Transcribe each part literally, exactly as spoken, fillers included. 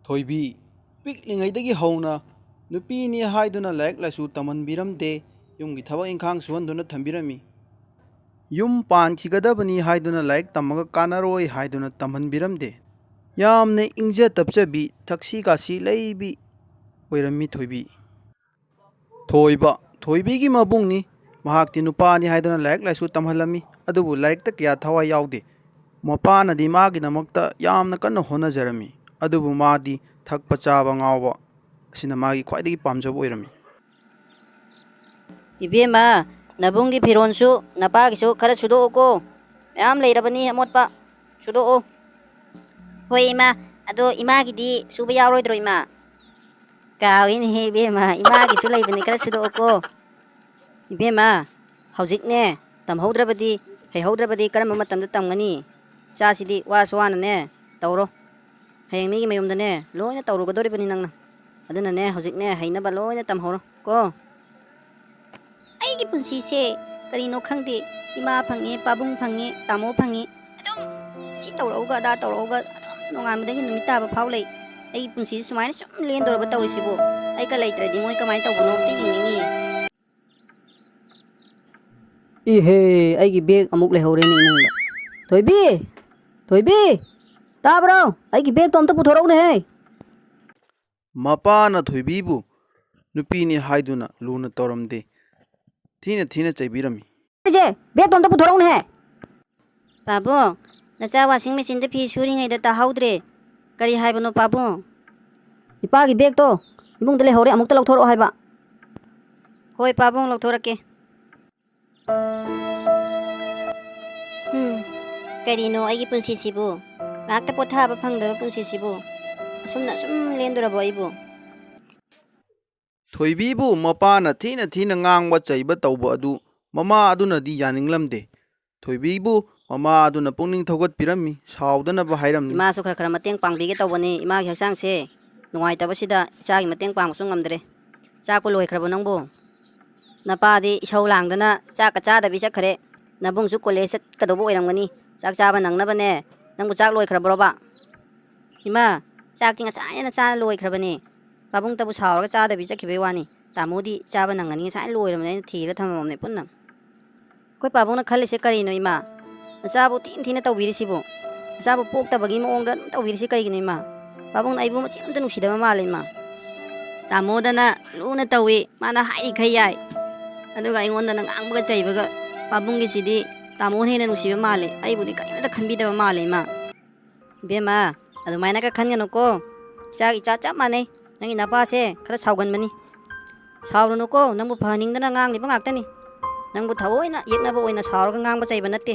ꯊꯣꯏꯕꯤ, ꯄꯤꯛꯂꯤꯉꯩꯗꯒꯤ ꯍꯧꯅ ꯅꯨꯄꯤꯅꯤ ꯍꯥꯏꯗꯨꯅ ꯂꯥꯏꯔꯤꯛ ꯂꯥꯏꯁꯨ ꯇꯝꯍꯟꯕꯤꯔꯝꯗꯦ, ꯌꯨꯝꯒꯤ ꯊꯕꯛ ꯏꯪꯈꯥꯡ ꯁꯨꯍꯟꯗꯨꯅ ꯊꯝꯕꯤꯔꯝꯃꯤ꯫ ꯌꯨꯝ ꯄꯥꯟꯈꯤꯒꯗꯕꯅꯤ ꯍꯥꯏꯗꯨꯅ ꯂꯥꯏꯔꯤꯛ ꯇꯝꯃꯒ ꯀꯥꯟꯅꯔꯣꯏ ꯍꯥꯏꯗꯨꯅ ꯇꯝꯍꯟꯕꯤꯔꯝꯗꯦ꯫ ꯌꯥꯝꯅ ꯏꯪꯖ ꯇꯞꯆꯕꯤ, ꯊꯛꯁꯤ ꯈꯥꯁꯤ ꯂꯩꯕꯤ ꯑꯣꯏꯔꯝꯃꯤ ꯊꯣꯏꯕꯤ꯫ ꯊꯣꯏꯕ, ꯊꯣꯏꯕꯤꯒꯤ ꯃꯕꯨꯡꯅꯤ꯫ ꯃꯍꯥꯛꯇꯤ ꯅꯨꯄꯥꯅꯤ ꯍꯥꯏꯗꯨꯅ ꯂꯥꯏꯔꯤꯛ ꯂꯥꯏꯁꯨ ꯇꯝꯍꯜꯂꯝꯃꯤ, ꯑꯗꯨꯕꯨ ꯂꯥꯏꯔꯤꯛꯇ ꯀꯌꯥ ꯊꯋꯥꯏ ꯌꯥꯎꯗꯦ꯫ ꯃꯄꯥꯅꯗꯤ ꯃꯥꯒꯤꯗꯃꯛꯇ ꯌꯥꯝꯅ ꯀꯟꯅ ꯍꯣꯠꯅꯖꯔꯝꯃꯤ, ꯑꯗꯨꯕꯨ ꯃꯥꯗꯤ ꯊꯛꯄ ꯆꯥꯕ ꯉꯥꯎꯕ ꯑꯁꯤꯅ ꯃꯥꯒꯤ ꯈ꯭ꯋꯥꯏꯗꯒꯤ ꯄꯥꯝꯖꯕ ꯑꯣꯏꯔꯝꯃꯤ꯫ ꯏꯕꯦꯝꯃ, ꯅꯕꯨꯡꯒꯤ ꯐꯤꯔꯣꯜꯁꯨ ꯅꯄꯥꯒꯤꯁꯨ ꯈꯔ ꯁꯨꯗꯣꯛꯎꯀꯣ꯫ ꯃꯌꯥꯝ ꯂꯩꯔꯕꯅꯤ ꯑꯃꯣꯠꯄ꯫ ꯁꯨꯗꯣꯛꯑꯣ꯫ ꯍꯣꯏ ꯏꯃꯥ, ꯑꯗꯣ ꯏꯃꯥꯒꯤꯗꯤ ꯁꯨꯕ ꯌꯥꯎꯔꯣꯏꯗ꯭ꯔꯣ ꯏꯃꯥ? ꯀꯥꯎꯏꯅꯦꯍꯦ ꯏꯕꯦꯝꯃ, ꯏꯃꯥꯒꯤꯁꯨ ꯂꯩꯕꯅꯤ, ꯈꯔ ꯁꯨꯗꯣꯛꯑꯣꯀꯣ꯫ ꯏꯕꯦꯝꯃ, ꯍꯧꯖꯤꯛꯅꯦ ꯇꯝꯍꯧꯗ꯭ꯔꯕꯗꯤ, ꯍꯩꯍꯧꯗ꯭ꯔꯕꯗꯤ ꯀꯔꯝꯕ ꯃꯇꯝꯗ ꯇꯝꯒꯅꯤ? ꯏꯆꯥꯁꯤꯗꯤ ꯋꯥꯁꯨ ꯋꯥꯅꯅꯦ ꯇꯧꯔꯣ꯫ ꯍꯌꯦꯡ ꯃꯤꯒꯤ ꯃꯌꯨꯝꯗꯅꯦ ꯂꯣꯏꯅ ꯇꯧꯔꯨꯒꯗꯧꯔꯤꯕꯅꯤ ꯅꯪꯅ꯫ ꯑꯗꯨꯅꯅꯦ ꯍꯧꯖꯤꯛꯅꯦ ꯍꯩꯅꯕ ꯂꯣꯏꯅ ꯇꯝꯍꯧꯔꯣ ꯀꯣ꯫ ꯑꯩꯒꯤ ꯄꯨꯟꯁꯤꯁꯦ ꯀꯔꯤꯅꯣ ꯈꯪꯗꯦ, ꯏꯃꯥ ꯐꯪꯉꯦ, ꯄꯥꯕꯨꯡ ꯐꯪꯉꯦ, ꯇꯥꯃꯣ ꯐꯪꯉꯦ, ꯑꯗꯨꯝ ꯁꯤ ꯇꯧꯔꯛꯎꯒ ꯑꯗꯥ ꯇꯧꯔꯛꯎꯒ ꯑꯗꯨꯝ ꯅꯣꯡꯉꯥꯟꯕꯗꯒꯤ ꯅꯨꯃꯤꯠ ꯇꯥꯕ ꯐꯥꯎ ꯂꯩ꯫ ꯑꯩꯒꯤ ꯄꯨꯟꯁꯤꯁꯦ ꯁꯨꯃꯥꯏꯅ ꯁꯨꯝ ꯂꯦꯟꯗꯣꯔꯕ ꯇꯧꯔꯤꯁꯤꯕꯨ꯫ ꯑꯩꯒ ꯂꯩꯇ꯭ꯔꯗꯤ ꯃꯣꯏ ꯀꯃꯥꯏꯅ ꯇꯧꯕꯅꯣ ꯑꯝꯇ ꯌꯦꯡꯅꯤꯡꯉꯤ꯫ ꯏꯍꯦ, ꯑꯩꯒꯤ ꯕꯦꯒ ꯑꯃꯨꯛ ꯂꯩꯍꯧꯔꯦꯅꯦ ꯏꯃꯨꯡꯗ꯫ ꯊꯣꯏꯕꯤ! ꯊꯣꯏꯕꯤ! ꯇꯥꯕ꯭ꯔꯣ? ꯑꯩꯒꯤ ꯕꯦꯒꯇꯣ ꯑꯝꯇ ꯄꯨꯊꯣꯔꯛꯎꯅꯦꯍꯦ꯫ ꯃꯄꯥꯅ ꯊꯣꯏꯕꯤꯕꯨ ꯅꯨꯄꯤꯅꯤ ꯍꯥꯏꯗꯨꯅ ꯂꯨꯅ ꯇꯧꯔꯝꯗꯦ, ꯊꯤꯅ ꯊꯤꯅ ꯆꯩꯕꯤꯔꯝꯃꯤ꯫ ꯏꯆꯦ, ꯕꯦꯒꯇꯣ ꯑꯝꯇ ꯄꯨꯊꯣꯔꯛꯎꯅꯦꯍꯦ꯫ ꯄꯥꯕꯨꯡ, ꯅꯆꯥ ꯋꯥꯁꯤꯡ ꯃꯦꯆꯤꯟꯗ ꯐꯤ ꯁꯨꯔꯤꯉꯩꯗ ꯇꯥꯍꯧꯗ꯭ꯔꯦ꯫ ꯀꯔꯤ ꯍꯥꯏꯕꯅꯣ ꯄꯥꯕꯨꯡ? ꯏꯄꯥꯒꯤ ꯕꯦꯒꯇꯣ ꯏꯃꯨꯡꯗ ꯂꯩꯍꯧꯔꯦ, ꯑꯃꯨꯛꯇ ꯂꯧꯊꯣꯔꯛꯑꯣ ꯍꯥꯏꯕ꯫ ꯍꯣꯏ ꯄꯥꯕꯨꯡ, ꯂꯧꯊꯣꯔꯛꯀꯦ꯫ ꯎꯝ, ꯀꯔꯤꯅꯣ ꯑꯩꯒꯤ ꯄꯨꯟꯁꯤꯁꯤꯕꯨ? ꯉꯥꯏꯍꯥꯛꯇ ꯄꯣꯊꯥꯕ ꯐꯪꯗꯕ ꯄꯨꯟꯁꯤꯁꯤꯕꯨ? ꯑꯁꯨꯝꯅ ꯑꯁꯨꯝ ꯂꯦꯟꯗꯣꯔꯕꯣ ꯑꯩꯕꯨ? ꯊꯣꯏꯕꯤꯕꯨ ꯃꯄꯥꯅ ꯊꯤꯅ ꯊꯤꯅ ꯉꯥꯡꯕ ꯆꯩꯕ ꯇꯧꯕ ꯑꯗꯨ ꯃꯃꯥ ꯑꯗꯨꯅꯗꯤ ꯌꯥꯅꯤꯡꯂꯝꯗꯦ꯫ ꯊꯣꯏꯕꯤꯕꯨ ꯃꯃꯥ ꯑꯗꯨꯅ ꯄꯨꯛꯅꯤꯡ ꯊꯧꯒꯠꯄꯤꯔꯝꯃꯤ, ꯁꯥꯎꯗꯅꯕ ꯍꯥꯏꯔꯝꯃꯤ꯫ ꯏꯃꯥꯁꯨ ꯈꯔ ꯈꯔ ꯃꯇꯦꯡ ꯄꯥꯡꯕꯤꯒꯦ ꯇꯧꯕꯅꯤ, ꯏꯃꯥꯒꯤ ꯍꯛꯆꯥꯡꯁꯦ ꯅꯨꯡꯉꯥꯏꯇꯕꯁꯤꯗ ꯏꯆꯥꯒꯤ ꯃꯇꯦꯡ ꯄꯥꯡꯕꯁꯨ ꯉꯝꯗ꯭ꯔꯦ꯫ ꯆꯥꯛꯄꯨ ꯂꯣꯏꯈ꯭ꯔꯕꯣ ꯅꯪꯕꯨ? ꯅꯄꯥꯗꯤ ꯏꯁꯧ ꯂꯥꯡꯗꯅ ꯆꯥꯛꯀ ꯆꯥꯗꯕꯤ ꯆꯠꯈ꯭ꯔꯦ꯫ ꯅꯕꯨꯡꯁꯨ ꯀꯣꯂꯦꯖ ꯆꯠꯀꯗꯧꯕ ꯑꯣꯏꯔꯝꯒꯅꯤ꯫ ꯆꯥꯛ ꯆꯥꯕ ꯅꯪꯅꯕꯅꯦ꯫ ꯅꯪꯕꯨ ꯆꯥꯛ ꯂꯣꯏꯈ꯭ꯔꯕ꯭ꯔꯣꯕ? ꯏꯃꯥ, ꯆꯥꯛꯇꯤ ꯉꯁꯥꯏꯅ ꯆꯥꯔ ꯂꯣꯏꯈ꯭ꯔꯕꯅꯦ꯫ ꯄꯥꯕꯨꯡꯇꯕꯨ ꯁꯥꯎꯔꯒ ꯆꯥꯗꯕꯤ ꯆꯠꯈꯤꯕꯩ ꯋꯥꯅꯤ꯫ ꯇꯥꯃꯣꯗꯤ ꯆꯥꯕ ꯅꯪꯒꯅꯤ, ꯉꯁꯥꯏꯅ ꯂꯣꯏꯔꯕꯅꯦ, ꯑꯩꯅ ꯊꯤꯔ ꯊꯝꯃꯕꯅꯦ ꯄꯨꯟꯅ꯫ ꯑꯩꯈꯣꯏ ꯄꯥꯕꯨꯡꯅ ꯈꯜꯂꯤꯁꯦ ꯀꯔꯤꯅꯣ ꯏꯃꯥ? ꯅꯆꯥꯕꯨ ꯊꯤꯅ ꯊꯤꯅ ꯇꯧꯕꯤꯔꯤꯁꯤꯕꯨ? ꯅꯆꯥꯕꯨ ꯄꯣꯛꯇꯕꯒꯤ ꯃꯑꯣꯡꯗ ꯑꯗꯨꯝ ꯇꯧꯕꯤꯔꯤꯁꯤ ꯀꯩꯒꯤꯅꯣ ꯏꯃꯥ? ꯄꯥꯕꯨꯡꯅ ꯑꯩꯕꯨ ꯃꯆꯦꯠ ꯑꯝꯇ ꯅꯨꯡꯁꯤꯗꯕ ꯃꯥꯜꯂꯦ ꯏꯃꯥ꯫ ꯇꯥꯃꯣꯗꯅ ꯂꯨꯅ ꯇꯧꯏ, ꯃꯥꯅ ꯍꯥꯏꯔꯤꯈꯩ ꯌꯥꯏ꯫ ꯑꯗꯨꯒ ꯑꯩꯉꯣꯟꯗꯅ ꯉꯥꯡꯕꯒ ꯆꯩꯕꯒ꯫ ꯄꯥꯕꯨꯡꯒꯤꯁꯤꯗꯤ ꯇꯥꯃꯣꯅ ꯍꯦꯟꯅ ꯅꯨꯡꯁꯤꯕ ꯃꯥꯜꯂꯦ, ꯑꯩꯕꯨꯗꯤ ꯀꯔꯤꯝꯇ ꯈꯟꯕꯤꯗꯕ ꯃꯥꯜꯂꯦ ꯏꯃꯥ꯫ ꯏꯕꯦꯝꯃ, ꯑꯗꯨꯃꯥꯏꯅꯒ ꯈꯟꯒꯅꯨꯀꯣ꯫ ꯏꯆꯥꯒ ꯏꯆꯥ ꯆꯞ ꯃꯥꯟꯅꯩ꯫ ꯅꯪꯒꯤ ꯅꯄꯥꯁꯦ ꯈꯔ ꯁꯥꯎꯒꯟꯕꯅꯤ꯫ ꯁꯥꯎꯔꯨꯅꯨꯀꯣ, ꯅꯪꯕꯨ ꯐꯍꯟꯅꯤꯡꯗꯅ ꯉꯥꯡꯂꯤꯕ ꯉꯥꯛꯇꯅꯤ꯫ ꯅꯪꯕꯨ ꯊꯑꯣꯏꯅ ꯌꯦꯛꯅꯕ ꯑꯣꯏꯅ ꯁꯥꯎꯔꯒ ꯉꯥꯡꯕ ꯆꯩꯕ ꯅꯠꯇꯦ꯫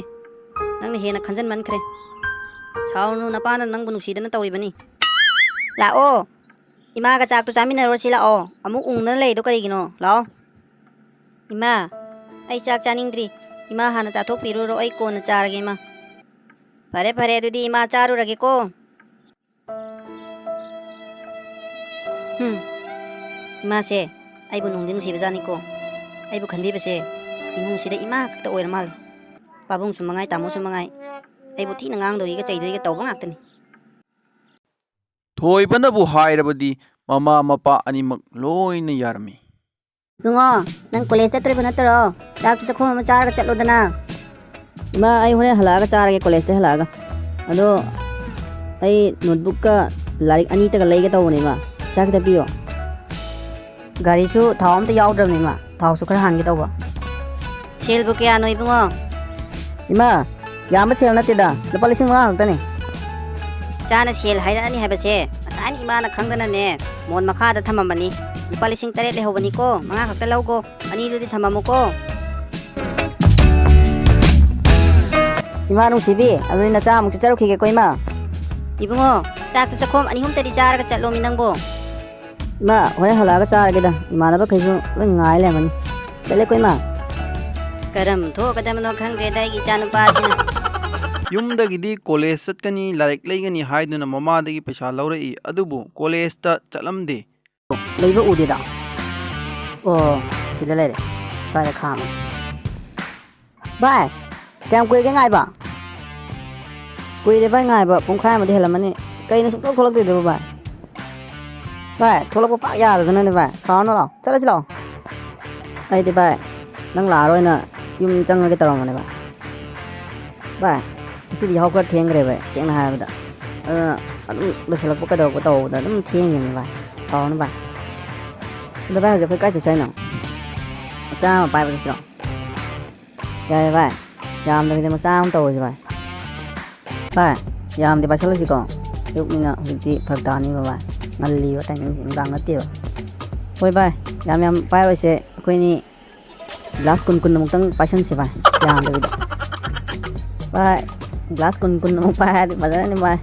ꯅꯪꯅ ꯍꯦꯟꯅ ꯈꯟꯖꯟꯃꯟꯈ꯭ꯔꯦ꯫ ꯁꯥꯎꯔꯨꯅꯨ, ꯅꯄꯥꯅ ꯅꯪꯕꯨ ꯅꯨꯡꯁꯤꯗꯅ ꯇꯧꯔꯤꯕꯅꯤ꯫ ꯂꯥꯛꯑꯣ, ꯏꯃꯥꯒ ꯆꯥꯛꯇꯣ ꯆꯥꯃꯤꯟꯅꯔꯨꯔꯁꯤ ꯂꯥꯛꯑꯣ꯫ ꯑꯃꯨꯛ ꯎꯪꯗꯅ ꯂꯩꯗꯣ ꯀꯔꯤꯒꯤꯅꯣ? ꯂꯥꯛꯑꯣ꯫ ꯏꯃꯥ, ꯑꯩ ꯆꯥꯛ ꯆꯥꯅꯤꯡꯗ꯭ꯔꯤ꯫ ꯏꯃꯥ ꯍꯥꯟꯅ ꯆꯥꯊꯣꯛꯄꯤꯔꯨꯔꯣ, ꯑꯩ ꯀꯣꯟꯅ ꯆꯥꯔꯒꯦ ꯏꯃꯥ꯫ ꯐꯔꯦ ꯐꯔꯦ, ꯑꯗꯨꯗꯤ ꯏꯃꯥ ꯆꯥꯔꯨꯔꯒꯦꯀꯣ꯫ ꯍꯨꯝ, ꯏꯃꯥꯁꯦ ꯑꯩꯕꯨ ꯅꯨꯡꯗꯤ ꯅꯨꯡꯁꯤꯕꯖꯥꯠꯅꯤꯀꯣ꯫ ꯑꯩꯕꯨ ꯈꯟꯕꯤꯕꯁꯦ ꯏꯃꯨꯡꯁꯤꯗ ꯏꯃꯥ ꯈꯛꯇ ꯑꯣꯏꯔ ꯃꯥꯜꯂꯦ꯫ ꯄꯥꯕꯨꯡꯁꯨ ꯃꯉꯥꯏ, ꯇꯥꯃꯣꯁꯨ ꯃꯉꯥꯏ, ꯑꯩꯕꯨ ꯊꯤꯅ ꯉꯥꯡꯗꯣꯏꯒ ꯆꯩꯗꯣꯏꯒ ꯇꯧꯕ ꯉꯥꯛꯇꯅꯤ꯫ ꯊꯣꯏꯕꯅꯕꯨ ꯍꯥꯏꯔꯕꯗꯤ ꯃꯃꯥ ꯃꯄꯥ ꯑꯅꯤꯃꯛ ꯂꯣꯏꯅ ꯌꯥꯔꯝꯃꯤ꯫ ꯏꯕꯨꯡꯉꯣ, ꯅꯪ ꯀꯣꯂꯦꯖ ꯆꯠꯇꯣꯔꯤꯕ ꯅꯠꯇ꯭ꯔꯣ? ꯆꯥꯛꯇꯨ ꯆꯈꯣꯝ ꯑꯃ ꯆꯥꯔꯒ ꯆꯠꯂꯣꯗꯅ꯫ ꯏꯃꯥ, ꯑꯩ ꯍꯣꯔꯦꯟ ꯍꯜꯂꯛꯑꯒ ꯆꯥꯔꯒꯦ, ꯀꯣꯂꯦꯖꯇ ꯍꯜꯂꯛꯑꯒ꯫ ꯑꯗꯣ ꯑꯩ ꯅꯣꯠꯕꯨꯛꯀ ꯂꯥꯏꯔꯤꯛ ꯑꯅꯤꯇꯒ ꯂꯩꯒꯦ ꯇꯧꯕꯅꯦ ꯏꯃꯥ, ꯄꯩꯁꯥ ꯈꯤꯇ ꯄꯤꯌꯣ꯫ ꯒꯥꯔꯤꯁꯨ ꯊꯥꯎ ꯑꯝꯇ ꯌꯥꯎꯗ꯭ꯔꯕꯅꯦ ꯏꯃꯥ, ꯊꯥꯎꯁꯨ ꯈꯔ ꯍꯥꯟꯒꯦ ꯇꯧꯕ꯫ ꯁꯦꯜꯕꯨ ꯀꯌꯥꯅꯣ ꯏꯕꯨꯡꯉꯣ? ꯏꯃꯥ, ꯌꯥꯝꯕ ꯁꯦꯜ ꯅꯠꯇꯦꯗ, ꯂꯨꯄꯥ ꯂꯤꯁꯤꯡ ꯃꯉꯥ ꯈꯛꯇꯅꯦ꯫ ꯏꯆꯥꯅ ꯁꯦꯜ ꯍꯥꯏꯔꯛꯑꯅꯤ ꯍꯥꯏꯕꯁꯦ ꯉꯁꯥꯏꯅ ꯏꯃꯥꯅ ꯈꯪꯗꯅꯅꯦ ꯃꯣꯟ ꯃꯈꯥꯗ ꯊꯝꯃꯝꯕꯅꯤ꯫ ꯂꯨꯄꯥ ꯂꯤꯁꯤꯡ ꯇꯔꯦꯠ ꯂꯩꯍꯧꯕꯅꯤꯀꯣ, ꯃꯉꯥ ꯈꯛꯇ ꯂꯧꯒꯣ, ꯑꯅꯤꯗꯨꯗꯤ ꯊꯝꯃꯝꯃꯨꯀꯣ꯫ ꯏꯃꯥ ꯅꯨꯡꯁꯤꯕꯤ, ꯑꯗꯨꯗꯤ ꯅꯆꯥ ꯑꯃꯨꯛ ꯆꯠꯆꯔꯨꯈꯤꯒꯦꯀꯣ ꯏꯃꯥ꯫ ꯏꯕꯨꯡꯉꯣ, ꯆꯥꯛꯇꯨ ꯆꯈꯣꯝ ꯑꯅꯤ ꯑꯍꯨꯝꯇꯗꯤ ꯆꯥꯔꯒ ꯆꯠꯂꯣꯃꯤ ꯅꯪꯕꯣ꯫ ꯏꯃꯥ, ꯍꯣꯔꯦꯟ ꯍꯜꯂꯛꯑꯒ ꯆꯥꯔꯒꯦꯗ, ꯏꯃꯥꯟꯅꯕꯈꯩꯁꯨ ꯂꯣꯏ ꯉꯥꯏ ꯂꯩꯔꯝꯃꯅꯤ꯫ ꯆꯠꯂꯦꯀꯣ ꯏꯃꯥ꯫ ꯀꯔꯝ ꯊꯣꯛꯀꯗꯕꯅꯣ ꯈꯪꯗ꯭ꯔꯦꯗ ꯑꯩꯒꯤ ꯏꯆꯥꯅꯨꯄꯥꯁꯤꯅ꯫ ꯌꯨꯝꯗꯒꯤꯗꯤ ꯀꯣꯂꯦꯖ ꯆꯠꯀꯅꯤ, ꯂꯥꯏꯔꯤꯛ ꯂꯩꯒꯅꯤ ꯍꯥꯏꯗꯨꯅ ꯃꯃꯥꯗꯒꯤ ꯄꯩꯁꯥ ꯂꯧꯔꯛꯏ, ꯑꯗꯨꯕꯨ ꯀꯣꯂꯦꯖꯇ ꯆꯠꯂꯝꯗꯦ꯫ ꯂꯩꯕ ꯎꯗꯦꯗ꯫ ꯑꯣ, ꯁꯤꯗ ꯂꯩꯔꯦ꯫ ꯁ꯭ꯋꯥꯏꯗ ꯈꯥꯝꯃꯦ꯫ ꯚꯥꯏ, ꯀꯌꯥꯝ ꯀꯨꯏꯔꯒꯦ ꯉꯥꯏꯕ? ꯀꯨꯏꯔꯦ ꯚꯥꯏ ꯉꯥꯏꯕ, ꯄꯨꯡꯈꯥꯏ ꯑꯃꯗꯤ ꯍꯦꯜꯂꯝꯃꯅꯤ꯫ ꯀꯩꯅꯣ ꯁꯨꯡꯊꯣꯛ ꯊꯣꯛꯂꯛꯇ꯭ꯔꯤꯗꯨꯕꯨ ꯚꯥꯏ? ꯚꯥꯏ, ꯊꯣꯛꯂꯛꯄ ꯄꯥꯛ ꯌꯥꯗꯗꯅꯅꯦ ꯚꯥꯏ, ꯁꯥꯎꯔꯅꯨ ꯂꯥꯛꯑꯣ, ꯆꯠꯂꯁꯤ ꯂꯥꯛꯑꯣ꯫ ꯑꯩꯗꯤ ꯚꯥꯏ, ꯅꯪ ꯂꯥꯛꯑꯔꯣꯏꯅ ꯌꯨꯝ ꯆꯪꯉꯒꯦ ꯇꯧꯔꯝꯕꯅꯦ ꯚꯥꯏ꯫ ꯚꯥꯏ, ꯉꯁꯤꯗꯤ ꯌꯥꯍꯧ ꯈꯔ ꯊꯦꯡꯈ꯭ꯔꯦ ꯚꯥꯏ, ꯁꯦꯡꯅ ꯍꯥꯏꯔꯕꯗ꯫ ꯑꯗꯨꯅ ꯑꯗꯨꯝ ꯂꯣꯏꯁꯤꯜꯂꯛꯄ ꯀꯩꯗꯧꯔꯛꯄ ꯇꯧꯕꯗ ꯑꯗꯨꯝ ꯊꯦꯡꯉꯤꯅꯦ ꯚꯥꯏ, ꯁꯥꯎꯔꯅꯨ ꯚꯥꯏ꯫ ꯑꯗꯣ ꯚꯥꯏ, ꯍꯧꯖꯤꯛ ꯑꯩꯈꯣꯏ ꯀꯥꯏ ꯆꯠꯁꯦ ꯍꯥꯏꯅꯣ? ꯃꯆꯥ ꯑꯃ ꯄꯥꯏꯕ ꯆꯠꯁꯤꯔꯣ? ꯌꯥꯏꯌꯦ ꯚꯥꯏ, ꯌꯥꯝꯗꯕꯤꯗ ꯃꯆꯥ ꯑꯃ ꯇꯧꯔꯁꯤ ꯚꯥꯏ꯫ ꯚꯥꯏ, ꯌꯥꯝꯗꯤ ꯄꯥꯏꯁꯜꯂꯁꯤꯀꯣ, ꯑꯌꯨꯛꯅꯤꯅ ꯍꯧꯖꯤꯛꯇꯤ ꯐꯔꯛ ꯇꯥꯅꯤꯕ ꯚꯥꯏ, ꯉꯜꯂꯤꯕ timingꯁꯦ, ꯅꯨꯡꯗꯥꯡ ꯅꯠꯇꯦꯕ꯫ ꯍꯣꯏ ꯚꯥꯏ, ꯌꯥꯝ ꯌꯥꯝ ꯄꯥꯏꯔꯣꯏꯁꯦ, ꯑꯩꯈꯣꯏꯅꯤ glass ꯀꯨꯟ ꯀꯨꯟꯃꯨꯛꯇꯪ ꯄꯥꯏꯁꯟꯁꯦ ꯚꯥꯏ, ꯌꯥꯝꯗꯕꯤꯗ꯫ ꯚꯥꯏ, glass ꯀꯨꯟ ꯀꯨꯟꯃꯨꯛ ꯄꯥꯏꯔꯗꯤ ꯐꯖꯔꯅꯤ ꯚꯥꯏ꯫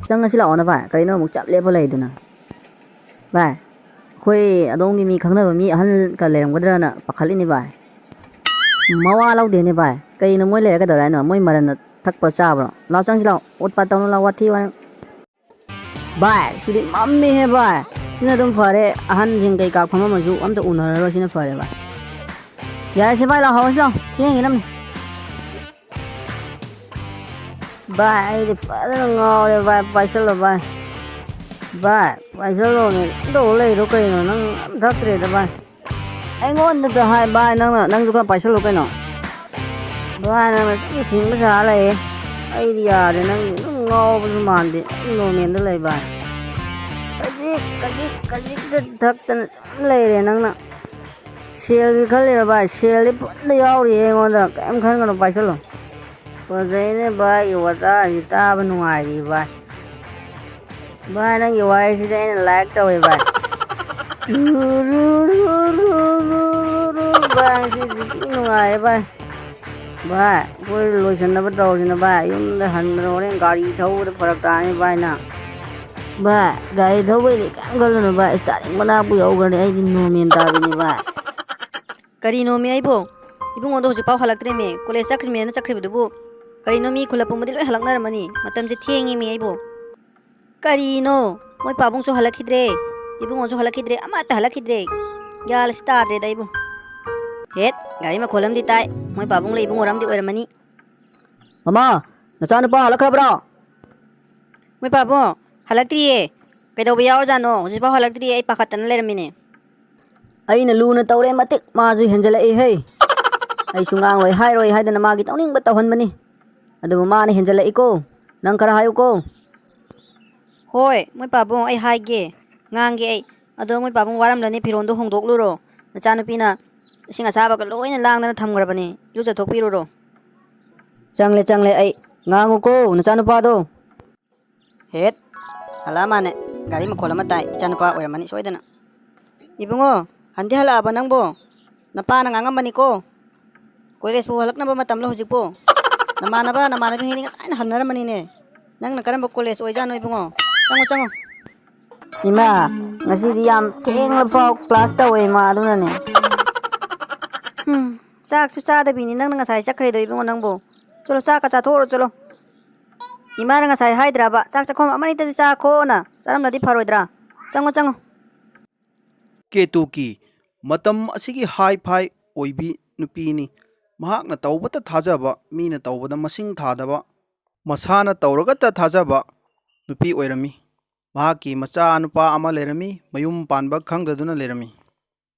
ꯆꯪꯉꯁꯤ ꯂꯥꯛꯑꯣꯅ ꯚꯥꯏ, ꯀꯔꯤꯅꯣ ꯑꯃꯨꯛ ꯆꯞ ꯂꯦꯞꯄ ꯂꯩꯗꯨꯅ? ꯚꯥꯏ, ꯑꯩꯈꯣꯏ ꯑꯗꯣꯝꯒꯤ ꯃꯤ ꯈꯪꯅꯕ ꯃꯤ ꯑꯍꯜꯒ ꯂꯩꯔꯝꯒꯗ꯭ꯔꯅ ꯄꯥꯈꯠꯂꯤꯅꯦ ꯚꯥꯏ꯫ ꯃꯋꯥ ꯂꯧꯗꯦꯅꯦ ꯚꯥꯏ꯫ ꯀꯩꯅꯣ ꯃꯣꯏ ꯂꯩꯔ ꯀꯩꯗꯧꯔꯦ ꯍꯥꯏꯅꯣ? ꯃꯣꯏ ꯃꯔꯟꯅ ꯊꯛꯄ꯭ꯔꯣ ꯆꯥꯕ꯭ꯔꯣ? ꯂꯥꯎ ꯆꯪꯁꯤ ꯂꯥꯎ꯫ ꯑꯣꯠ ꯄꯥꯠ ꯇꯧꯅꯨ ꯂꯥꯎ, ꯋꯥꯊꯤ ꯋꯥꯔꯦꯝ꯫ ꯚꯥꯏ, ꯁꯤꯗꯤ ꯃꯝꯃꯤꯍꯦ ꯚꯥꯏ꯫ ꯁꯤꯅ ꯑꯗꯨꯝ ꯐꯔꯦ꯫ ꯑꯍꯟꯁꯤꯡ ꯀꯩꯀꯥ ꯐꯝꯃꯝꯃꯁꯨ ꯑꯝꯇ ꯎꯅꯔꯔꯣꯏ꯫ ꯁꯤꯅ ꯐꯔꯦ ꯚꯥꯏ꯫ ꯌꯥꯔꯦꯁꯦ ꯚꯥꯏ, ꯂꯥꯎ, ꯍꯧꯔꯁꯤ ꯂꯥꯎ꯫ ꯊꯦꯡꯉꯦ ꯅꯝꯅꯤ꯫ ꯚꯥꯏ, ꯑꯩꯗꯤ ꯐꯖꯅ ꯉꯥꯎꯔꯦ ꯚꯥꯏ꯫ ꯄꯥꯏꯁꯜꯂꯣ ꯚꯥꯏ꯫ ꯚꯥꯏ, ꯄꯥꯏꯁꯜꯂꯣꯅꯦ꯫ ꯇꯧ ꯂꯩꯔꯣ ꯀꯩꯅꯣ? ꯅꯪ ꯑꯝ ꯊꯛꯇ꯭ꯔꯦꯗ ꯚꯥꯏ꯫ ꯑꯩꯉꯣꯟꯗꯗ ꯍꯥꯏ ꯚꯥꯏ, ꯅꯪꯅ, ꯅꯪꯁꯨ ꯈꯔ ꯄꯥꯏꯁꯜꯂꯣ ꯀꯩꯅꯣ꯫ ꯚꯥꯏ, ꯅꯪꯅ ꯁꯨꯝ ꯁꯤꯡꯕ ꯁꯥ ꯂꯩꯌꯦ꯫ ꯑꯩꯗꯤ ꯌꯥꯔꯦ, ꯅꯪꯗꯤ ꯑꯗꯨꯝ ꯉꯥꯎꯕꯁꯨ ꯃꯥꯟꯗꯦ, ꯑꯗꯨꯝ normalꯗ ꯂꯩ ꯚꯥꯏ꯫ ꯈꯖꯤꯛ, ꯈꯖꯤꯛ, ꯈꯖꯤꯛꯇ ꯊꯛꯇꯅ ꯁꯨꯝ ꯂꯩꯔꯦ ꯅꯪꯅ꯫ ꯁꯦꯜꯒꯤ ꯈꯜꯂꯤꯔ ꯚꯥꯏ? ꯁꯦꯜꯗꯤ ꯐꯨꯜꯗ ꯌꯥꯎꯔꯤꯌꯦ ꯑꯩꯉꯣꯟꯗ, ꯀꯩꯝ ꯈꯟꯒꯅꯨ, ꯄꯥꯏꯁꯜꯂꯣ꯫ ꯐꯖꯩꯅꯦ ꯚꯥꯏꯒꯤ ꯋꯥꯇꯥꯁꯤ, ꯇꯥꯕ ꯅꯨꯡꯉꯥꯏꯔꯤ ꯚꯥꯏ꯫ ꯚꯥꯏ, ꯅꯪꯒꯤ ꯋꯥꯍꯩꯁꯤꯗꯤ ꯑꯩꯅ like ꯇꯧꯋꯦ ꯚꯥꯏ꯫ ꯔꯨ, ꯔꯨ, ꯔꯨ, ꯔꯨ, ꯔꯨ, ꯔꯨ, ꯔꯨ, ꯚꯥꯏ, ꯁꯤꯗꯤ ꯊꯤ ꯅꯨꯡꯉꯥꯏꯌꯦ ꯚꯥꯏ꯫ ꯚꯥꯏ, ꯑꯩꯈꯣꯏ ꯂꯣꯏꯁꯟꯅꯕ ꯇꯧꯔꯁꯤꯅ ꯚꯥꯏ, ꯌꯨꯝꯗ ꯍꯟꯕꯗ ꯍꯣꯔꯦꯟ ꯒꯥꯔꯤ ꯊꯧꯕꯗ ꯐꯔꯛ ꯇꯥꯅꯤ ꯚꯥꯏ ꯅꯪ꯫ ꯚꯥꯏ, ꯒꯥꯔꯤ ꯊꯧꯕꯩꯗꯤ ꯀꯩꯝ ꯈꯜꯂꯨꯅꯨ ꯚꯥꯏ, steering ꯃꯅꯥꯛꯄꯨ ꯌꯧꯈ꯭ꯔꯗꯤ ꯑꯩꯗꯤ normal ꯇꯥꯕꯤꯅꯤ ꯚꯥꯏ꯫ ꯀꯔꯤꯅꯣꯃꯤ ꯑꯩꯕꯣ? ꯏꯕꯨꯡꯉꯣꯗꯣ ꯍꯧꯖꯤꯛꯐꯥꯎ ꯍꯜꯂꯛꯇ꯭ꯔꯦꯃꯤ꯫ College ꯆꯠꯈ꯭ꯔꯤꯃꯦꯅ ꯆꯠꯈ꯭ꯔꯤꯕꯗꯨꯕꯨ꯫ ꯀꯔꯤꯅꯣ, ꯃꯤ ꯈꯨꯜ ꯑꯄꯨꯝꯕꯗꯤ ꯂꯣꯏ ꯍꯜꯂꯛꯅꯔꯝꯃꯅꯤ꯫ ꯃꯇꯝꯁꯦ ꯊꯦꯡꯉꯤꯃꯤ ꯑꯩꯕꯣ꯫ ꯀꯔꯤꯅꯣ? ꯃꯣꯏ ꯄꯥꯕꯨꯡꯁꯨ ꯍꯜꯂꯛꯈꯤꯗ꯭ꯔꯦ, ꯏꯕꯨꯡꯉꯣꯁꯨ ꯍꯜꯂꯛꯈꯤꯗ꯭ꯔꯦ, ꯑꯃꯠꯇ ꯍꯜꯂꯛꯈꯤꯗ꯭ꯔꯦ꯫ ꯒ꯭ꯌꯥꯟ ꯑꯁꯤ ꯇꯥꯗ꯭ꯔꯦꯗ ꯑꯩꯕꯨ꯫ ꯍꯦꯠ, ꯒꯥꯔꯤ ꯃꯈꯣꯜ ꯑꯃꯗꯤ ꯇꯥꯏ꯫ ꯃꯣꯏ ꯄꯥꯕꯨꯡ ꯂꯩ ꯏꯕꯨꯡꯉꯣꯔꯝꯗꯤ ꯑꯣꯏꯔꯝꯃꯅꯤ꯫ ꯃꯃꯥ, ꯅꯆꯥꯅꯨꯄꯥ ꯍꯜꯂꯛꯈ꯭ꯔꯕ꯭ꯔꯣ? ꯃꯣꯏ ꯄꯥꯕꯨꯡ, ꯍꯜꯂꯛꯇ꯭ꯔꯤꯌꯦ꯫ ꯀꯩꯗꯧꯕ ꯌꯥꯎꯔꯖꯥꯠꯅꯣ? ꯍꯧꯖꯤꯛꯐꯥꯎ ꯍꯜꯂꯛꯇ꯭ꯔꯤꯌꯦ, ꯑꯩ ꯄꯥꯈꯠꯇꯅ ꯂꯩꯔꯝꯃꯤꯅꯦ꯫ ꯑꯩꯅ ꯂꯨꯅ ꯇꯧꯔꯦ ꯃꯇꯤꯛ, ꯃꯥꯁꯨ ꯍꯦꯟꯖꯜꯂꯛꯏ ꯍꯩ꯫ ꯑꯩꯁꯨ ꯉꯥꯡꯂꯣꯏ ꯍꯥꯏꯔꯣꯏ ꯍꯥꯏꯗꯅ ꯃꯥꯒꯤ ꯇꯧꯅꯤꯡꯕ ꯇꯧꯍꯟꯕꯅꯤ, ꯑꯗꯨꯕꯨ ꯃꯥꯅ ꯍꯦꯟꯖꯜꯂꯛꯏꯀꯣ꯫ ꯅꯪ ꯈꯔ ꯍꯥꯏꯌꯨꯀꯣ꯫ ꯍꯣꯏ, ꯃꯣꯏ ꯄꯥꯕꯨꯡ, ꯑꯩ ꯍꯥꯏꯒꯦ, ꯉꯥꯡꯒꯦ ꯑꯩ꯫ ꯑꯗꯣ ꯃꯣꯏ ꯄꯥꯕꯨꯡ ꯋꯥꯔꯝꯂꯅꯤ, ꯐꯤꯔꯣꯟꯗꯣ ꯍꯣꯡꯗꯣꯛꯂꯨꯔꯣ꯫ ꯅꯆꯥꯅꯨꯄꯤꯅ ꯏꯁꯤꯡ ꯑꯁꯥꯕꯒ ꯂꯣꯏꯅ ꯂꯥꯡꯗꯅ ꯊꯝꯈ꯭ꯔꯕꯅꯤ, ꯏꯔꯨꯖꯊꯣꯛꯄꯤꯔꯨꯔꯣ꯫ ꯆꯪꯂꯦ, ꯆꯪꯂꯦ, ꯑꯩ꯫ ꯉꯥꯡꯉꯨꯀꯣ, ꯅꯆꯥꯅꯨꯄꯥꯗꯣ꯫ ꯍꯦꯠ, ꯍꯜꯂꯛꯑ ꯃꯥꯅꯦ꯫ ꯒꯥꯔꯤ ꯃꯈꯣꯜ ꯑꯃ ꯇꯥꯏ, ꯏꯆꯥꯅꯨꯄꯥ ꯑꯣꯏꯔꯝꯃꯅꯤ ꯁꯣꯏꯗꯅ꯫ ꯏꯕꯨꯡꯉꯣ, ꯍꯟꯗꯤ ꯍꯜꯂꯛꯑꯕ ꯅꯪꯕꯣ? ꯅꯄꯥꯅ ꯉꯥꯡꯉꯝꯕꯅꯤꯀꯣ꯫ ꯀꯣꯂꯦꯖꯄꯨ ꯍꯜꯂꯛꯅꯕ ꯃꯇꯝꯂꯣ ꯍꯧꯖꯤꯛꯄꯨ? ꯅꯃꯥꯟꯅꯕ, ꯅꯃꯥꯟꯅꯕꯤꯉꯩꯗꯤ ꯉꯁꯥꯏꯅ ꯍꯟꯅꯔꯝꯃꯅꯤꯅꯦ꯫ ꯅꯪꯅ ꯀꯔꯝꯕ ꯀꯣꯂꯦꯖ ꯑꯣꯏꯖꯥꯠꯅꯣ ꯏꯕꯨꯡꯉꯣ? ꯆꯪꯉꯣ, ꯆꯪꯉꯣ꯫ ꯏꯃꯥ, ꯉꯁꯤꯗꯤ ꯌꯥꯝ ꯊꯦꯡꯂꯐꯥꯎ ꯀ꯭ꯂꯥꯁ ꯇꯧꯋꯦ ꯏꯃꯥ, ꯑꯗꯨꯅꯅꯦ꯫ ꯎꯝ, ꯆꯥꯛꯁꯨ ꯆꯥꯗꯕꯤꯅꯤ ꯅꯪꯅ ꯉꯁꯥꯏ ꯆꯠꯈ꯭ꯔꯤꯗꯣ ꯏꯕꯨꯡꯉꯣ ꯅꯪꯕꯨ꯫ ꯆꯠꯂꯣ, ꯆꯥꯛꯀ ꯆꯥꯊꯣꯛꯎꯔꯣ, ꯆꯠꯂꯣ꯫ ꯏꯃꯥꯅ ꯉꯁꯥꯏ ꯍꯥꯏꯗ꯭ꯔꯕ, ꯆꯥꯛ ꯆꯥꯛꯈꯣꯝ ꯑꯃꯅꯤꯇꯁꯨ ꯆꯥꯈꯣꯅ? ꯆꯥꯔꯝꯂꯗꯤ ꯐꯔꯣꯏꯗ꯭ꯔꯥ? ꯆꯪꯉꯣ, ꯆꯪꯉꯣ꯫ ꯀꯦꯇꯨꯀꯤ, ꯃꯇꯝ ꯑꯁꯤꯒꯤ ꯍꯥꯏ ꯐꯥꯏ ꯑꯣꯏꯕꯤ ꯅꯨꯄꯤꯅꯤ꯫ ꯃꯍꯥꯛꯅ ꯇꯧꯕꯇ ꯊꯥꯖꯕ, ꯃꯤꯅ ꯇꯧꯕꯗ ꯃꯁꯤꯡ ꯊꯥꯗꯕ, ꯃꯁꯥꯅ ꯇꯧꯔꯒꯇ ꯊꯥꯖꯕ ꯅꯨꯄꯤ ꯑꯣꯏꯔꯝꯃꯤ꯫ ꯃꯍꯥꯛꯀꯤ ꯃꯆꯥ ꯅꯨꯄꯥ ꯑꯃ ꯂꯩꯔꯝꯃꯤ, ꯃꯌꯨꯝ ꯄꯥꯟꯕ ꯈꯪꯗꯗꯨꯅ ꯂꯩꯔꯝꯃꯤ꯫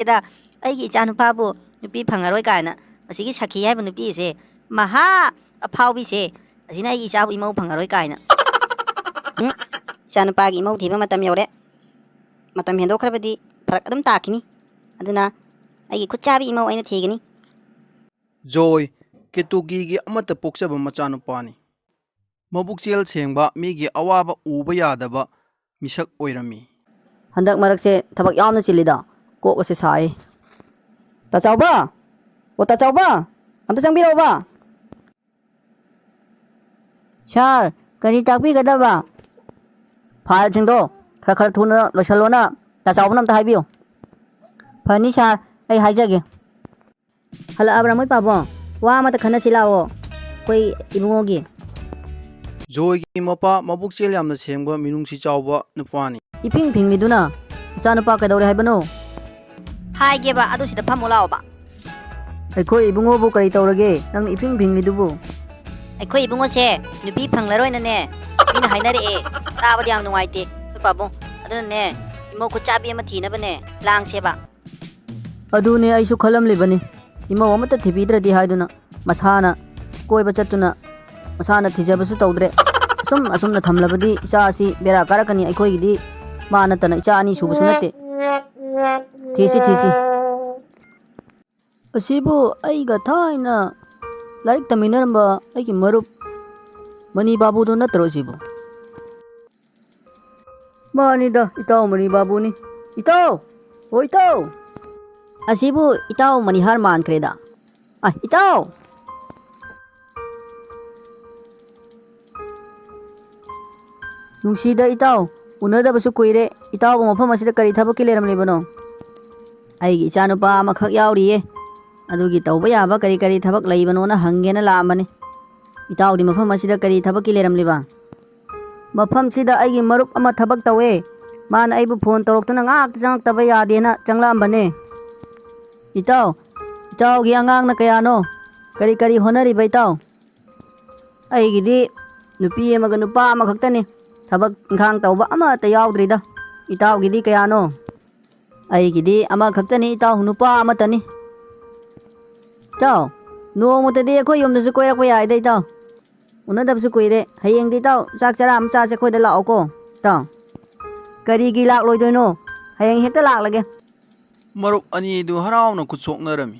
ꯗ, ꯑꯩꯒꯤ ꯏꯆꯥ ꯅꯨꯄꯥꯕꯨ ꯅꯨꯄꯤ ꯐꯪꯉꯔꯣꯏ ꯀꯥꯏꯅ, ꯑꯁꯤꯒꯤ ꯁꯈꯤ ꯍꯥꯏꯕ ꯅꯨꯄꯤ ꯑꯁꯦ, ꯃꯍꯥ ꯑꯐꯥꯎꯕꯤꯁꯦ, ꯑꯁꯤꯅ ꯑꯩꯒꯤ ꯏꯆꯥꯕꯨ ꯏꯃꯧ ꯐꯪꯉꯔꯣꯏ ꯀꯥꯏꯅ꯫ ꯎꯝ, ꯏꯆꯥ ꯅꯨꯄꯥꯒꯤ ꯏꯃꯧ ꯊꯤꯕ ꯃꯇꯝ ꯌꯧꯔꯦ꯫ ꯃꯇꯝ ꯍꯦꯟꯗꯣꯛꯈ꯭ꯔꯕꯗꯤ ꯐꯔꯛ ꯑꯗꯨꯝ ꯇꯥꯈꯤꯅꯤ꯫ ꯑꯗꯨꯅ ꯑꯩꯒꯤ ꯈꯨꯠ ꯆꯥꯕꯤ ꯏꯃꯧ ꯑꯩꯅ ꯊꯤꯒꯅꯤ꯫ ꯖꯣꯏ, ꯀꯦꯇꯨꯀꯤꯒꯤ ꯑꯃꯠꯇ ꯄꯣꯛꯆꯕ ꯃꯆꯥꯅꯨꯄꯥꯅꯤ꯫ ꯃꯕꯨꯛꯆꯦꯜ ꯁꯦꯡꯕ, ꯃꯤꯒꯤ ꯑꯋꯥꯕ ꯎꯕ ꯌꯥꯗꯕ ꯃꯤꯁꯛ ꯑꯣꯏꯔꯝꯃꯤ꯫ ꯍꯟꯗꯛ ꯃꯔꯛꯁꯦ ꯊꯕꯛ ꯌꯥꯝꯅ ꯆꯤꯜꯂꯤꯗ, ꯀꯣꯛ ꯑꯁꯦ ꯁꯥꯏ꯫ ꯇꯥꯆꯥꯎꯕ! ꯑꯣ, ꯇꯥꯆꯥꯎꯕ! ꯑꯝꯇ ꯆꯪꯕꯤꯔꯛꯑꯣꯕ꯫ ꯁꯥꯔ, ꯀꯔꯤ ꯇꯥꯛꯄꯤꯒꯗꯕ? ꯐꯥꯏꯜꯁꯤꯡꯗꯣ ꯈꯔ ꯈꯔ ꯊꯨꯅ ꯂꯣꯏꯁꯤꯜꯂꯣꯅ ꯇꯥꯆꯥꯎꯕꯅ ꯑꯝꯇ ꯍꯥꯏꯕꯤꯌꯨ꯫ ꯐꯅꯤ ꯁꯥꯔ, ꯑꯩ ꯍꯥꯏꯖꯒꯦ꯫ ꯍꯜꯂꯛꯑꯕ꯭ꯔꯥ ꯃꯣꯏ ꯄꯥꯕꯨꯡ? ꯋꯥ ꯑꯃꯇ ꯈꯟꯅꯁꯤ ꯂꯥꯛꯑꯣ, ꯑꯩꯈꯣꯏ ꯏꯕꯨꯡꯉꯣꯒꯤ꯫ ꯖꯣꯏꯒꯤ ꯃꯄꯥ ꯃꯕꯨꯛꯆꯦꯜ ꯌꯥꯝꯅ ꯁꯦꯡꯕ, ꯃꯤꯅꯨꯡꯁꯤ ꯆꯥꯎꯕ ꯅꯨꯄꯥꯅꯤ꯫ ꯏꯐꯤꯡ ꯐꯤꯡꯂꯤꯗꯨꯅ ꯃꯆꯥꯅꯨꯄꯥ ꯀꯩꯗꯧꯔꯦ ꯍꯥꯏꯕꯅꯣ? ꯍꯥꯏꯒꯦꯕ, ꯑꯗꯨ ꯁꯤꯗ ꯐꯝꯃꯨ ꯂꯥꯛꯑꯣꯕ꯫ ꯑꯩꯈꯣꯏ ꯏꯕꯨꯡꯉꯣꯕꯨ ꯀꯔꯤ ꯇꯧꯔꯒꯦ, ꯅꯪꯅ ꯏꯐꯤꯡ ꯐꯤꯡꯂꯤꯗꯨꯕꯨ? ꯑꯩꯈꯣꯏ ꯏꯕꯨꯡꯉꯣꯁꯦ ꯅꯨꯄꯤ ꯐꯪꯂꯔꯣꯏꯅꯅꯦ ꯃꯤꯅ ꯍꯥꯏꯅꯔꯛꯑꯦ꯫ ꯇꯥꯕꯗꯤ ꯌꯥꯝ ꯅꯨꯡꯉꯥꯏꯇꯦ ꯑꯩꯈꯣꯏ ꯄꯥꯕꯨꯡ꯫ ꯑꯗꯨꯅꯅꯦ ꯏꯃꯧ ꯈꯨꯠꯆꯥꯕꯤ ꯑꯃ ꯊꯤꯅꯕꯅꯦ ꯂꯥꯡꯁꯦꯕ꯫ ꯑꯗꯨꯅꯦ ꯑꯩꯁꯨ ꯈꯜꯂꯝꯂꯤꯕꯅꯤ, ꯏꯃꯧ ꯑꯃꯠꯇ ꯊꯤꯕꯤꯗ꯭ꯔꯗꯤ ꯍꯥꯏꯗꯨꯅ꯫ ꯃꯁꯥꯅ ꯀꯣꯏꯕ ꯆꯠꯇꯨꯅ ꯃꯁꯥꯅ ꯊꯤꯖꯕꯁꯨ ꯇꯧꯗ꯭ꯔꯦ꯫ ꯑꯁꯨꯝ ꯑꯁꯨꯝꯅ ꯊꯝꯂꯕꯗꯤ ꯏꯆꯥ ꯑꯁꯤ ꯕꯦꯔꯥ ꯀꯥꯔꯛꯀꯅꯤ꯫ ꯑꯩꯈꯣꯏꯒꯤꯗꯤ ꯃꯥ ꯅꯠꯇꯅ ꯏꯆꯥ ꯑꯅꯤ ꯁꯨꯕꯁꯨ ꯅꯠꯇꯦ꯫ ꯊꯤꯁꯤ ꯊꯤꯁꯤ꯫ ꯑꯁꯤꯕꯨ ꯑꯩꯒ ꯊꯥꯏꯅ ꯂꯥꯏꯔꯤꯛ ꯇꯝꯃꯤꯟꯅꯔꯝꯕ ꯑꯩꯒꯤ ꯃꯔꯨꯞ ꯃꯅꯤ ꯕꯥꯕꯨꯗꯣ ꯅꯠꯇ꯭ꯔꯣ ꯁꯤꯕꯨ? ꯃꯥꯅꯤꯗ, ꯏꯇꯥꯎ ꯃꯅꯤ ꯕꯥꯕꯨꯅꯤ꯫ ꯏꯇꯥꯎ! ꯑꯣ ꯏꯇꯥꯎ! ꯑꯁꯤꯕꯨ ꯏꯇꯥꯎ ꯃꯅꯤꯍꯥꯔ ꯃꯥꯟꯈ꯭ꯔꯦꯗ꯫ ꯑ, ꯏꯇꯥꯎ! ꯅꯨꯡꯁꯤꯗ ꯏꯇꯥꯎ, ꯎꯅꯗꯕꯁꯨ ꯀꯨꯏꯔꯦ꯫ ꯏꯇꯥꯎꯕꯨ ꯃꯐꯝ ꯑꯁꯤꯗ ꯀꯔꯤ ꯊꯕꯛꯀꯤ ꯂꯩꯔꯝꯂꯤꯕꯅꯣ? ꯑꯩꯒꯤ ꯏꯆꯥꯅꯨꯄꯥ ꯑꯃꯈꯛ ꯌꯥꯎꯔꯤꯌꯦ, ꯑꯗꯨꯒꯤ ꯇꯧꯕ ꯌꯥꯕ ꯀꯔꯤ ꯀꯔꯤ ꯊꯕꯛ ꯂꯩꯕꯅꯣꯅ ꯍꯪꯒꯦꯅ ꯂꯥꯛꯑꯝꯕꯅꯤ꯫ ꯏꯇꯥꯎꯗꯤ ꯃꯐꯝ ꯑꯁꯤꯗ ꯀꯔꯤ ꯊꯕꯛꯀꯤ ꯂꯩꯔꯝꯂꯤꯕ? ꯃꯐꯝꯁꯤꯗ ꯑꯩꯒꯤ ꯃꯔꯨꯞ ꯑꯃ ꯊꯕꯛ ꯇꯧꯋꯦ꯫ ꯃꯥꯅ ꯑꯩꯕꯨ ꯐꯣꯟ ꯇꯧꯔꯛꯇꯨꯅ ꯉꯥꯏꯍꯥꯛꯇ ꯆꯪꯉꯛꯇꯕ ꯌꯥꯗꯦꯅ ꯆꯪꯂꯛꯑꯝꯕꯅꯦ꯫ ꯏꯇꯥꯎ, ꯏꯇꯥꯎꯒꯤ ꯑꯉꯥꯡꯅ ꯀꯌꯥꯅꯣ? ꯀꯔꯤ ꯀꯔꯤ ꯍꯣꯠꯅꯔꯤꯕ ꯏꯇꯥꯎ? ꯑꯩꯒꯤꯗꯤ ꯅꯨꯄꯤ ꯑꯃꯒ ꯅꯨꯄꯥ ꯑꯃꯈꯛꯇꯅꯤ꯫ ꯊꯕꯛ ꯏꯪꯈꯥꯡ ꯇꯧꯕ ꯑꯃꯠꯇ ꯌꯥꯎꯗ꯭ꯔꯤꯗ꯫ ꯏꯇꯥꯎꯒꯤꯗꯤ ꯀꯌꯥꯅꯣ? ꯑꯩꯒꯤꯗꯤ ꯑꯃꯈꯛꯇꯅꯤ ꯏꯇꯥꯎ, ꯅꯨꯄꯥ ꯑꯃꯠꯇꯅꯤ꯫ ꯏꯇꯥꯎ, ꯅꯣꯡꯃꯇꯗꯤ ꯑꯩꯈꯣꯏ ꯌꯨꯝꯗꯁꯨ ꯀꯣꯏꯔꯛꯄ ꯌꯥꯏꯗ ꯏꯇꯥꯎ꯫ ꯎꯅꯗꯕꯁꯨ ꯀꯨꯏꯔꯦ꯫ ꯍꯌꯦꯡꯗꯤ ꯏꯇꯥꯎ ꯆꯥꯛ ꯆꯔꯥ ꯑꯃ ꯆꯥꯁꯦ ꯑꯩꯈꯣꯏꯗ ꯂꯥꯛꯑꯣꯀꯣ ꯏꯇꯥꯎ꯫ ꯀꯔꯤꯒꯤ ꯂꯥꯛꯂꯣꯏꯗꯣꯏꯅꯣ? ꯍꯌꯦꯡ ꯍꯦꯛꯇ ꯂꯥꯛꯂꯒꯦ꯫ ꯃꯔꯨꯞ ꯑꯅꯤꯗꯨ ꯍꯔꯥꯎꯅ ꯈꯨꯠ ꯁꯣꯛꯅꯔꯝꯃꯤ꯫